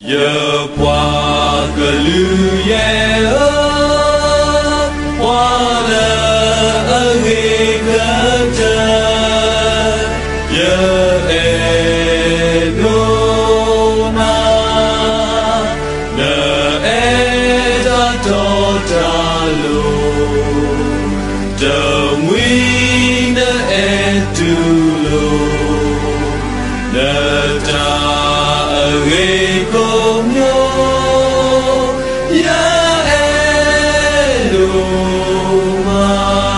ယပှၤကလုာ်ယဲၢ်ဧၢ, ပှၤလၢအဂ့ၤကတၢၢ်, ယအဲၣ်ဒိးနၤ, နအဲၣ်တၢ်တီတၢ်လိၤ, တမှံၤနအဲၣ်တူၢ်လိာ် နတၢ်အဂ့ၤကိးမံၤ, ယအဲၣ်ဒိးမး.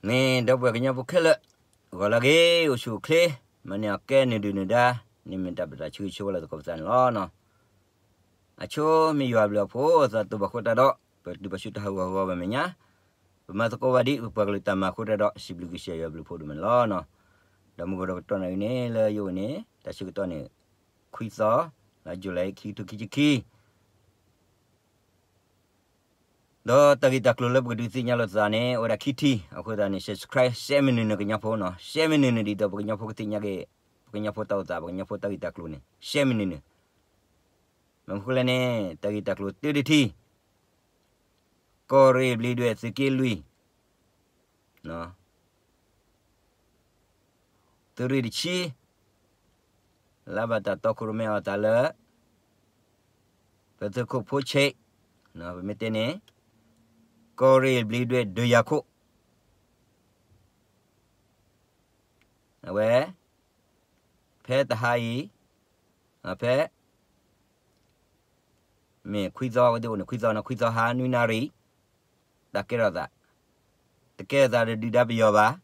မ့ၢ်ဒီပုၢ်ဝဲၢ်ကညီဖိခဲလၢာ်, ဂီၤလၢအဂ့ၤ အိၣ်ဆူၣ်အိၣ်ချ့, မၤန့ၢ်အီၤကဲနုာ်ဒုၣ်နုၢ်ဒါ, န့ၣ်မ့ၢ်တၢ်ပတၢ်ဆၢဂ့ၤဆၢဝါလၢသကိးပသးန့ၣ်လီၤ. အဆိမ့ၢ်ယွၤအဘျုးအဖှိၣ်အသးတိာ်ဘၣ်အဃိသတးဒီး ပတုၤဘၣ်ဆူတၢ်ဟးဂူာ်ဟးဂီၤဘၣ်မဲာ်ညါ, ပမၤသကိးဘၣ်ဒံးပပှၤကလုာ်တၢ်မၤအဃိသတးဒီး စံးဘျုးကစၢ်ယွၤအဘျုးအဖှိၣ်ဒိၣ်မးန့ၣ်လီၤ. ဒီးမုၢ်ကီၢ်ဒီးကတီၢ်နၣ်ရံၣ်န့ၣ် လၢယအိၣ်န့ၣ် တၢ်ဆၢကတီၢ်န့ၣ် ခွံသီ, လါယူၤလံ ခံကထိခံဆံခံ ဒီးတၢ်ဂ့ၢ်တၢ်ကျိၤလၢပကဒုးသ့ၣ်ညါလိာ်သးန့ၣ် အိၣ်ဝဲဒၣ်ခံထံၣ်, အဃိသတးန့ၣ် subscribe ရှဲမနုၤနုၤကညီဖိနီၤ, ရှဲမနုၤနုၤဒ်သိးပကညီဖိကသ့ၣ်ညါက့ၤ ပကညီဖိတၢ်အိၣ်သး ပကညီဖိတၢ်ဂ့ၢ်တၢ်ကျိၤန့ၣ် ရှဲမနုၤနုၤ, မ့ၢ်မနုၤဃိလဲၣ်န့ၣ် တၢ်ဂ့ၢ်တၢ်ကျိၤတုၤတထံၣ်, ကီၢ်ရ့ၣ်ဘျံးဒွဲၣ်သုးက့လွံၢ် သုးရ့ၣ်တဆံ လၢဘၣ်တၢ်တီခိၣ်ရိၣ်မဲအီၤသးလၢ ပသုးခိၣ်ဖိဆဲး, ပမ့ၢ်တဲန့ၣ် ကီၢ်ရ့ၣ်ဘျံးဒွဲၣ်ဒုးယၤခိၣ်, အဝဲ ဖဲတဟါအံၤ ဖဲ မ့ၢ်ခွံသီ အဝဲသ့ၣ်အိၣ်န့ၣ် ခွံသီ အဝဲသ့ၣ်အိၣ်န့ၣ် ခွံသီနီၤ ခွံသီဟါနွံနၣ်ရံၣ် တၢ်ကဲထီၣ်သး, တကဲထီၣ်သးဒီးဒုၣ်ဒါပယီၤဘၣ်,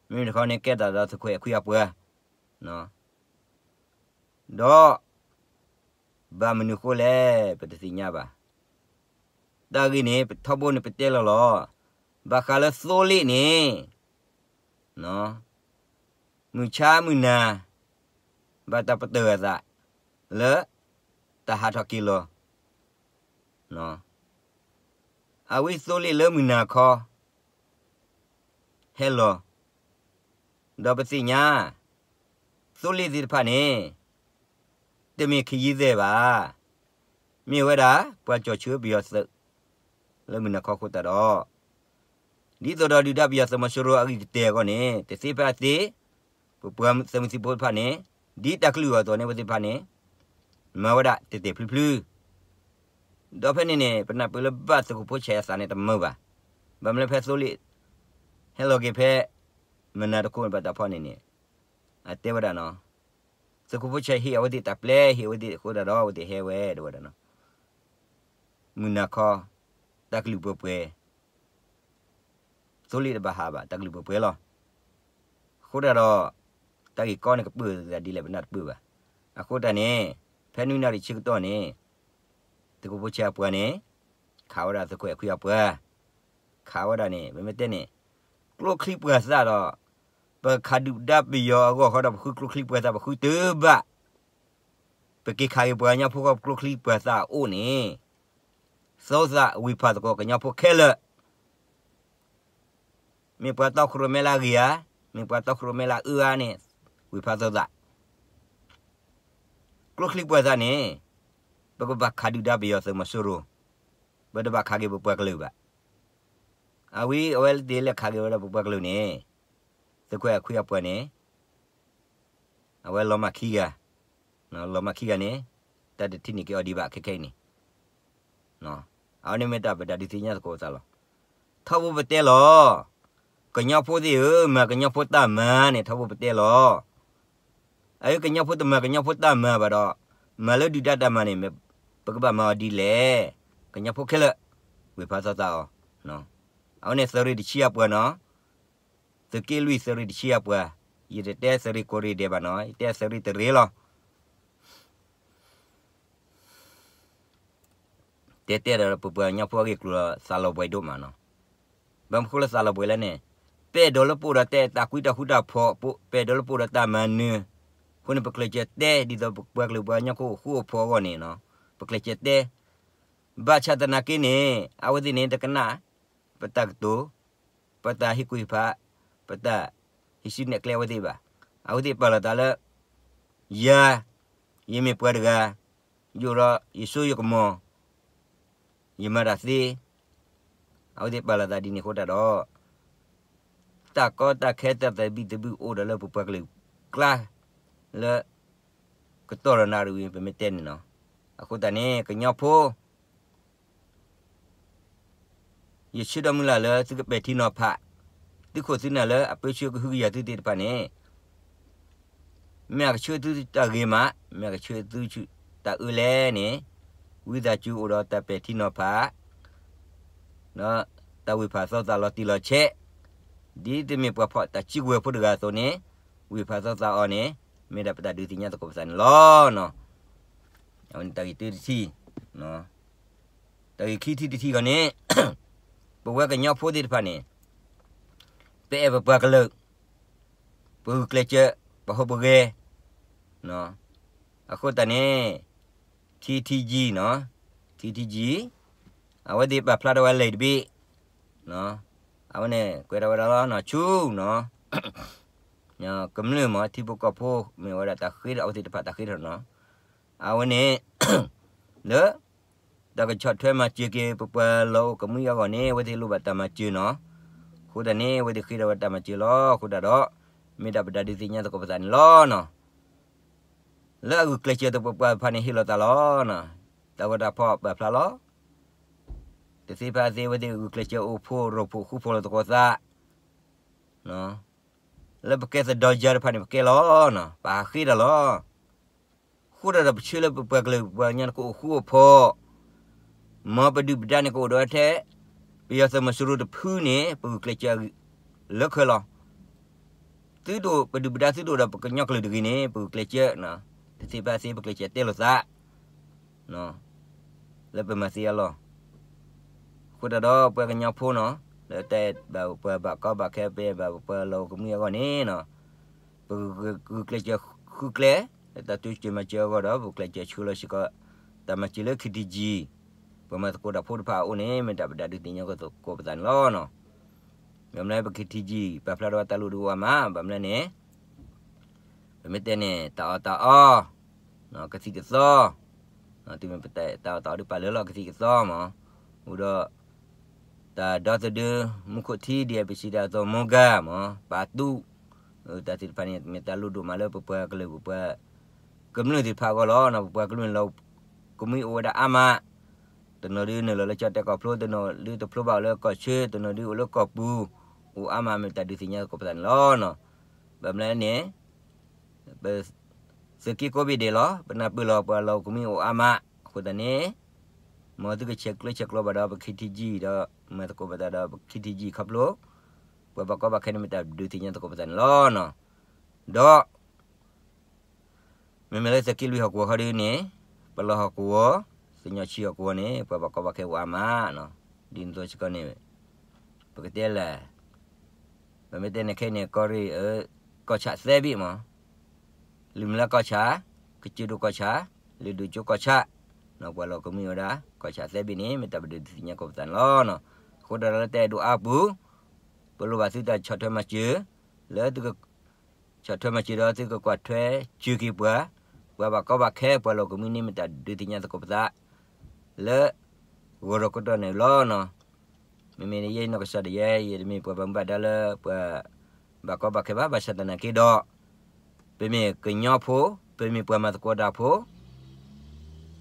မ့မ့ၢ်တခီန့ၣ် ကဲထီၣ်သးဒီးသုးခိၣ်အဲၣ်ခွံအပှၤ, ဒီး ဘၣ်မနုၤဃိလဲၣ် ပတသ့ၣ်ညါဘၣ်. တၢ်ဂ့ၢ်န့ၣ် ပထီဘိန့ၣ်ပတဲလီၤလီၤ, ဘၣ်ဃးလၢသိလ့ၣ်န့ၣ် မုၢ်ဆါမုၢ်နၤ ဘၣ်တၢ်ပတုာ်အသး လၢ တၢ်ဟးထီၣ်က့ၤလီၤ. အဝဲသိလ့ၣ်လၢမုၢ်နၤခီ ဟဲလီၤ, ဒီးပသ့ၣ်ညါ သိလ့ၣ်သ့ၣ်တဖၣ်န့ၣ် တမ့ၢ်ခ့ယုၢ်သဲးဘၣ်, မ့ၢ်ဝဲဒၣ် ပှၤကၠီၣ်ဆၢပယီၤသုး လၢမုၢ်နၤခီအဃိသတးဒီး ဒ်သိးဒီးဒုၣ်ဒါပယီၤသုးမီၤစိရိၤအဂံၢ်ကတၢၢ်အဂီၢ်န့ၣ် တသ့ဖဲအသ့, ပပှၤသုးမုၢ်သံၣ်ဘိတဖၣ်န့ၣ် ဒ်တၢ်ကလုၢ်အဂီၢ်အသိးန့ၣ် အဝဲသ့ၣ်တဖၣ်န့ၣ် မၤဝဲဒၣ်တဲာ်တဲာ်ဖျုးဖျုး, ဒီးဖဲန့ၣ်န့ၣ် ပနၢ်ပၢၢ်လၢဘၣ်သုးခိၣ်ဖိဆဲးအသးန့ၣ်တမုာ်ဘၣ်. ဘၣ်မနုၤလၢဖဲသိလ့ၣ် ဟဲလီၤက့ၤဖဲ မုၢ်နၤတခိၣ်န့ၣ် ဘၣ်တၢ်ဖီၣ်န့ၣ်န့ၣ် အတဲဝဲဒၣ်နီၤ, သုးခိၣ်ဖိဆဲးဟ့ၣ်အဝဲသ့ၣ်တၢ်ပျဲ ဟ့ၣ်အဝဲသ့ၣ်အဃိသတးဒီး အဝဲသ့ၣ်ဟဲဝဲဒၣ်ဝဲဒၣ်နီၤ, မုၢ်နၤခီ တၢ်ကလုၢ်ပှဲၤပှဲၤ သိလ့ၣ်တဘၣ်ဟးဘၣ် တၢ်ကလုၢ်ပှဲၤပှဲၤလီၤ. အဃိသတးဒီး တၢ်ဂ့ၢ်ကီန့ၣ်ကပၢၢ်သးဒ်လဲၣ် ပနၢ်တပၢၢ်ဘၣ်. အဃိသတးန့ၣ် ဖဲနွံနၣ်ရံၣ်ဆၢကတီၢ်န့ၣ် သုးခိၣ်ဖိဆဲးအပှၤန့ၣ် ခးဝဲဒၣ်သုးခိၣ်အဲၣ်ခွံအပှၤ, ခးဝဲဒၣ်န့ၣ် ပမ့ၢ်တဲန့ၣ် ကျိချံပှၤသၣ်ဒီး ပခးဒုၣ်ဒါပယီၤအဂီၢ်ဃီဒီး ပဃုကျိချံပှၤသၣ်ပဃုတဘၣ် ပက့ၤခးက့ၤပှၤကညီဖိဃီ ပကျိချံပှၤသၣ်အအိၣ်န့ၣ် သုသးဝံၢ်ဖးသကိးကညီဖိခဲလၢာ်, မ့ၢ်ပှၤတီခိၣ်ရိၣ်မဲလၢအဂ့ၤဧါ, မ့ၢ်ပှၤတီခိၣ်ရိၣ်မဲလၢအအၢဧါန့ၣ် ဝံၢ်ဖးသုသး, ကျိချံပှၤသၣ်န့ၣ် ပကဘၣ်ခးဒုၣ်ဒါပယီၤသုးမီၤစိရိၤ, ပတဘၣ်ခးက့ၤပပှၤကလုာ်ဘၣ်. အဝဲ အဝဲသ့ၣ်လဲၤခးက့ၤဝဲဒၣ်ပပှၤကလုာ်န့ၣ် သုးခိၣ်အဲၣ်ခွံအပှၤန့ၣ် အဝဲလီၤမၢ်ခံဂၤ, လီၤမၢ်ခံဂၤန့ၣ် တၢ်တထံၣ်န့ၢ်က့ၤအီၤဒံးဘၣ်ခဲခဲအံၤန့ၣ်, အဝဲန့ၣ်မ့ၢ်တၢ်ပတၢ်ဒုးသ့ၣ်ညါသကိးပသးလီၤ. ထီဘိပတဲလီၤ, ကညီဖိသ့ၣ်ဧၢ, မၤကညီဖိတၢ်မၤန့ၣ် ထီဘိပတဲလီၤ. အအၢ ကညီဖိတမၤကညီဖိတၢ်မၤဘၣ်ဒီး မၤလၢဒုၣ်ဒါတၢ်မၤန့ၣ် ပကဘၣ်မၤအီၤဒ်လဲၣ်. ကညီဖိခဲလၢာ် ဝံၢ်ဖးသုသးအီၤ, အဝဲန့ၣ်သုးရ့ၣ်တဆံအပှၤနီၤ, သုးက့လွံၢ်သုးရ့ၣ်တဆံအပှၤ, ယတတဲသုးရ့ၣ်ကိးရ့ၣ်ဒဲးဘၣ်နီၤ, ယတဲသုးရ့ၣ်တရ့ၣ်လီၤ. တဲတဲဒီးပပှၤကညီဖိအဂ့ၢ်ကျိၤဒီး သးလီၤဘှဲးဒိၣ်မးနီၤ. ဘၣ်မနုၤဃိလၢသးလီၤဘှဲးလဲၣ်န့ၣ်, ပအဲၣ်ဒိးလၢပအိၣ်ဒီးတၢ်အဲၣ်တၢ်ကွံတၢ်ဃူတၢ်ဖိး, ပအဲၣ်ဒိးလၢပအိၣ်ဒီးတၢ်မၤနၢၤ, အဃိန့ၣ် ပကျဲးစၢးတဲ ဒ်သိးပပှၤကလုာ်ပှၤကညီဖိအိၣ်ဃူအိၣ်ဖိးအဂီၢ်န့ၣ်, ပကျဲးစၢးတဲ, ဘၣ်ဆၣ်သနာ်က့န့ၣ် အဝဲသ့ၣ်န့ၣ်တကနၣ် ပတၢ်ကတိၤ, ပတၢ်ဟ့ၣ်ကူၣ်ဟ့ၣ်ဖး, ပတၢ်ဟံးစုနဲၣ်ကျဲအဝဲသ့ၣ်ဘၣ်. အဝဲသ့ၣ်ပာ်လီၤသးလၢ ယၤ, ယမ့ၢ်ပှၤတဂၤ, ယအိၣ်ဒီးယစိယကမီၤ, ယမၤတၢ်သ့, အဝဲသ့ၣ်ပာ်လီၤသးဒ်န့ၣ်အဃိသတးဒီး, တၢ်ကီတၢ်ခဲတၢ်သဘံၣ်သဘုၣ်အိၣ်ဒီးလၢပပှၤကလုာ်ကျါ, လၢ ကတီၢ်ဒီးနၣ်ရံၣ်ဝံၤ ပမ့ၢ်တဲန့ၣ်နီၤ, အဃိသတးန့ၣ် ကညီဖိ ယဆၢဒီးမုၢ်လၢ်လၢသုကပဲာ်ထံနီၤဖး, သုးခိၣ်သုးနၢ်လၢအပၢဆှၢကဟုကယာ်သုသ့ၣ်တဖၣ်န့ၣ်, မ့ၢ်အကဆှၢသုတၢ်ဂ့ၤမး, မ့ၢ်အကဆှၢသုတၢ်အၢလဲၣ်န့ၣ်, ဝံသးစူၤအိၣ်ဒီးတၢ်ပဲာ်ထံနီၤဖး, တၢ်ဝ့ၤဖးသီသးလီၤတံၢ်လီၤဆဲး, ဒ်တမ့ၢ်ပှၤဖီၣ်တၢ်စုကဝဲၤဖိတဂၤအသိးန့ၣ်, ဝ့ၤဖးသီသးအီၤန့ၣ်, မ့ၢ်ဒၣ်ပတၢ်ဒုးသ့ၣ်ညါသကိးပသးန့ၣ်လီၤ. အဝဲန့ၣ်တၢ်ဂ့ၢ်တၢတထံၣ်, တၢ်ဂ့ၢ်ခံထံၣ်တထံၣ်ဂီၢ်န့ၣ်, ပဝဲကညီဖိသ့ၣ်တဖၣ်န့ၣ်, ပအဲၣ်ပပှၤကလုာ်, ပဂုာ်ကျဲးစၢး, ပဟီၣ်ပဂဲၤ, အဃိသတးန့ၣ်, ခံထံၣ်ကံၢ်နီၤ, ခံထံၣ်ကံၢ်, အဝဲသ့ၣ်ပာ်ဖျါထီၣ်ဝဲလံာ်တဘ့ၣ်, အဝဲန့ၣ်ကွဲးထီၣ်ဝဲဒၣ်လီၤနီၤ ဆူနီၤ ကမျၢၢ်မ့ၢ်ထံဖိကီၢ်ဖိ မ့ၢ်ဝဲဒၣ်တၢ်ဃ့ထီၣ်အဝဲသ့ၣ်တဖၣ်တၢ်ဃ့ထီၣ်နီၤ, အဝဲန့ၣ် လၢ တၢ်ကဆီၣ်ထွဲမၤစၢၤက့ၤ ပပှၤလီၢ်အိၣ်ကမှံအဂီၢ်န့ၣ် အဝဲသ့ၣ်လိၣ်ဘၣ်တၢ်မၤစၢၤနီၤ, အဃိသတးန့ၣ် အဝဲသ့ၣ်ဃ့ထီၣ်ဝဲတၢ်မၤစၢၤလီၤ. အဃိသတးဒီး မ့ၢ်ဒၣ်ပတၢ်ဒုးသ့ၣ်ညါသကိးပသးန့ၣ်လီၤနီၤ. လၢအဂုာ်ကျဲးစၢးသပှၢ်ပှၢ်တဖၣ်န့ၣ်ဟ့ၣ်လီၤသးလီၤ. တၢ်ဂီၤတၢ်ဖီၣ်ပာ်ဖျါလီၤ. တသ့ဖဲအသ့ အဝဲသ့ၣ်ဂုာ်ကျဲးစၢးအိၣ်ဖှိၣ်ရိဖှိၣ်ဃူဖိးလိာ်သကိးသး လၢပကဲသဒီယၤတဖၣ်န့ၣ် ပကဲလီၤ. ပဟးဃ့တၢ်လီၤ. အဃိသတးဒီးပဆၢလၢပပှၤကလုာ်ပပှၤကညီတကအိၣ်ဃူအိၣ်ဖိး, မ်ပဒုၣ်ပဒါန့ၣ်ကအိၣ်ဒီးထဲ ပယီၤသုးမီၤစိရိၤတဖုန့ၣ် ပဂုာ်ကျဲးစၢးလၢခဲလီၤ. သုတအိၣ်ပဒုၣ်ပဒါသုတအိၣ်ဒီးပကညီကလုာ်တဂ့ၤန့ၣ် ပဂုာ်ကျဲးစၢး, တသ့ဖဲအသ့ပကျဲးစၢးတဲလိာ်သး လၢပမၤသ့အလီၢ်. အဃိသတးဒီးပှၤကညီဖိနီၤ, လၢတၢ်အဲၣ်ဘၣ်ပပှၤဘၣ်ကီဘၣ်ခဲ ပအဲၣ်ဘၣ်ပပှၤလီၢ်အိၣ်ကမှံအဂီၢ်န့ၣ်နီၤ, ပဂုာ်ကျဲးစၢးဃုကျဲ, လၢတၢ်တိစၢၤမၤစၢၤအဂီၢ်ဒီး ပကျဲးစၢးဆှၢလီၤစ့ၢ်ကီး တၢ်မၤစၢၤလၢ ခံထံၣ်ကံၢ်, ပှၤမၤသကိးတၢ်ဖိတဖၣ်အအိၣ်န့ၣ် မ့ၢ်တၢ်ပတၢ်ဒုးသ့ၣ်ညါသကိးပသးန့ၣ်လီၤ. ဘၣ်မနုၤပ ခံထံၣ်ကံၢ် ပာ်ဖျါထီၣ်ဝဲတၢ်လိၣ်ဒိၣ်အါမး, ဘၣ်မနုၤန့ၣ် ပမ့ၢ်တဲန့ၣ် တၢ်အီၣ်တၢ်အီ, ကသံၣ်ကသီ, တုၤမ့ၢ်ပတဲတၢ်အီၣ်တၢ်အီဒ်ပာ်လၢလီၤကသံၣ်ကသီမး, အိၣ်ဒီး တၢ်ဒီသဒၢ မူခိၣ်ထံ ဒ်အပစံးတၢ်အသိး မီဂၤမး ပာ်တူၣ်, တၢ်သ့ၣ်တဖၣ်န့ၣ် မ့ၢ်တၢ်လိၣ်ဒိၣ်မးလၢပပှၤကလုာ်ပပှၤ ကမျၢၢ်သ့ၣ်တဖၣ်အဂီၢ်လီၤ. ပပှၤကမျၢၢ်လီၢ်အိၣ်ကမှံအိၣ်ဝဲဒၣ်အါမး, တနီၤဒုနုာ်လီၤလၢကၠီၣ်တဲၣ်ကီၢ်ဖျိ, တနီၤဒုတဖျိဘၣ်အိၣ်လၢကီၢ်ဆၢ, တနီၤဒုအိၣ်လၢကီၢ်ပူၤ, အိၣ်အါမး မ့ၢ်တၢ်ဒုးသ့ၣ်ညါသကိးပသးန့ၣ်လီၤ. ဘၣ်မနုၤန့ၣ် ပ သုးက့ကိးဘ့ၣ်ဒဲးလီၤ. ပနၢ်ပၢၢ်လီၤပှၤလီၢ်အိၣ်ကမှံအိၣ်အါမး, အဃိသတးန့ၣ် မ်သုကဆဲးကျၢဆဲးကျိးဘၣ်ဒီးပ ခံထံၣ်ကံၢ်ဒီး မၤသကိးဘၣ်သးဒီးပ ခံထံၣ်ကံၢ်ခီဖျိ ပှၤဘၣ်ကီဘၣ်ခဲန့ၣ် မ့ၢ်တၢ်ဒုးသ့ၣ်ညါသကိးပသးန့ၣ်လီၤ. ဒီး မ့မ့ၢ်လၢသုးက့လွံၢ်ဟီၣ်ကဝီၤခီဒုန့ၣ် ပလီၢ်ဟီၣ်ကဝီၤ, သညီၣ်ဆံဟီၣ်ကဝီၤန့ၣ် ပှၤဘၣ်ကီဘၣ်ခဲအိၣ်အါမး, ဒ်န့ၣ်အသိးစ့ၢ်ကီးန့ၣ် ပကတဲလဲၣ်, ပမ့ၢ်တဲန့ၣ်ခဲအံၤန့ၣ် ကီၢ်ရ့ၣ်, ကီၢ်ဆၣ်သၢဘ့ၣ်မး, လၢမုၢ်လၢ်ကီၢ်ဆၣ်, ကစၢၢ်ဒိၣ်ကီၢ်ဆၣ်, လၢၢ်ဒိၣ်ကၠိကီၢ်ဆၣ်, ပှၤလီၢ်အိၣ်ကမှံဝဲဒၣ် ကီၢ်ဆၣ်သၢဘ့ၣ်န့ၣ် မ့ၢ်တၢ်ပဒုးသ့ၣ်ညါသကိးပသးန့ၣ်လီၤ. အဃိသတးဒီးလၢတၢ်အဲၣ်ဒိးအါပူၤ ပလိၣ်ဘၣ်သုတၢ်ဆီၣ်ထွဲမၤစၢၤ, လၢသုက ဆီၣ်ထွဲမၤစၢၤဒီးသုကကွၢ်ထွဲစၢၤက့ၤပှၤ, ပှၤဘၣ်ကီဘၣ်ခဲ ပှၤလီၢ်အိၣ်ကမှံန့ၣ် မ့ၢ်တၢ်ဒုးသ့ၣ်ညါသကိးပသး လၢ ဂီၤဒီးကတီၢ်န့ၣ်လီၤ. မ့မ့ၢ်ယဲနီၢ်ကစၢ်ဒၣ်ယဲ ယတမ့ၢ်ပှၤဘၣ်မူဘၣ်ဒါလၢပှၤဘၣ်ကီဘၣ်ခဲဘၣ်, ဘၣ်ဆၣ်သနာ်က့ဒီး ပမ့ၢ်ကညီဖိ, ပမ့ၢ်ပှၤမၤသကိးတၢ်ဖိ,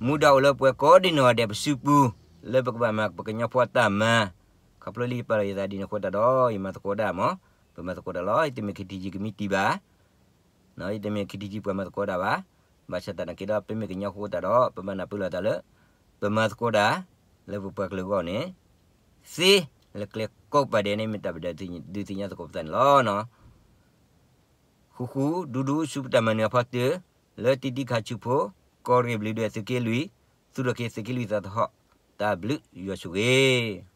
မူဒါအိၣ်လၢပှၤကိးဒံနီၢ်ဂၤဒဲးပစုပူၤ, လၢပကဘၣ်မၤပကညီဖိအတၢ်မၤ, ခီဖျိလၢယပာ်လီၤယသးဒ်န့ၣ်အဃိသတးဒီး ယမၤသကိးတၢ်မး, ပမၤသကိးတၢ်လီၤ. ယတမ့ၢ် ခံထံၣ်ကံၢ် ကမံးတံာ်ဘၣ်, ယတမ့ၢ် ခံထံၣ်ကံၢ် ပှၤမၤသကိးတၢ်ဘၣ်, ဘၣ်ဆၣ်သနာ်က့ဒီး ပမ့ၢ်ကညီဖိအဃိသတးဒီး ပဘၣ်နၢ်ပၢၢ်လိာ်သးလၢ ပမၤသကိးတၢ် လၢပပှၤကလုာ်အဂီၢ်န့ၣ် သ့လၢကျဲကိးပၤဒဲးန့ၣ် မ့ၢ်တၢ်ပဒုးသ့ၣ်ညါသကိးပသးန့ၣ်လီၤ. ဃူဃူဒူဒူဆူပတၢ်မၤနၢၤအဖီတၢၢ်, လၢတံတံခါဆူဖိ, ကီၢ်ရ့ၣ်ဘျုးဒွဲၣ်သုးက့လွံၢ်, သူၣ်ထီၣ်က့ၤသုးက့လွံၢ်သးသဟီၣ်, တၢ်ဘျုးယွၤဆိၣ်ဂ့ၤ